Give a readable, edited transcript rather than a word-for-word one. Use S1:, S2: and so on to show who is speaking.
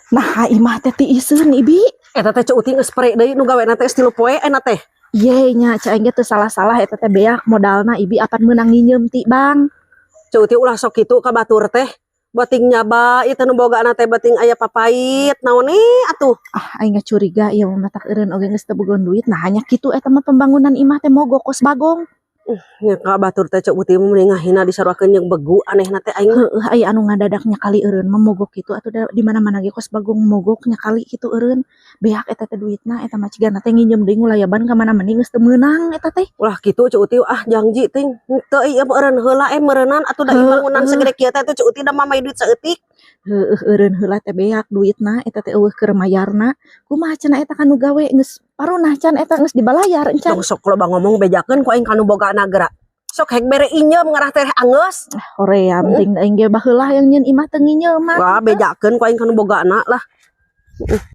S1: Nah, imah teh tiiseun, Ibi.
S2: Eta teh Ceu Uti geus pre deui nu gawena teh geus 3 poe eta teh.
S1: Ye nya, cek aing ge teu salah-salah eta teh beak modalna, Ibi, apan meunang nginjem ti bank.
S2: Ceu Uti ulah sok kitu ka batur teh. Bating nyaba ieu teh nu bogana teh bating aya papait naon atuh.
S1: Ah, aing ge curiga ieu mah matak eureun oge geus teu bogoan duit. Nah, hanya kitu eta mah pembangunan imah teh mogok kos bagong.
S2: Nya ka batur teh Ceu Uti mah mending ngahina disaruakeun jeung begu anehna teh aing.
S1: Heueuh, aya anu ngadadaknya kali eureun mah mogok kitu atuh da di mana-mana ge kos bagong mogoknya kali kitu eureun. Beak eta teh duitna, eta mah cigana teh nginjem deui ngulayaban ka mana mending geus teu meunang eta teh.
S2: Ulah kitu, Ceu Uti, ah, jangji ting. Teu ieu mah eureun heula meureunan atuh da bangunan segede kieu teh Ceu Uti da mamai duit saeutik.
S1: Heueuh, eureun heula teh beak duitna eta teh eueuh keur mayarna. Kumaha cenah eta kanu gawe geus parunah can eta geus dibalayar encan.
S2: Tong sok loba ngomong, bejakeun ku aing kanu bogana geura. Sok hek bere injem ngarah teh anggeus.
S1: Hoream ting, aing ge baheula yang nyeun imah teu nginjeuman.
S2: Wah, bejakeun ku aing kanu bogana lah.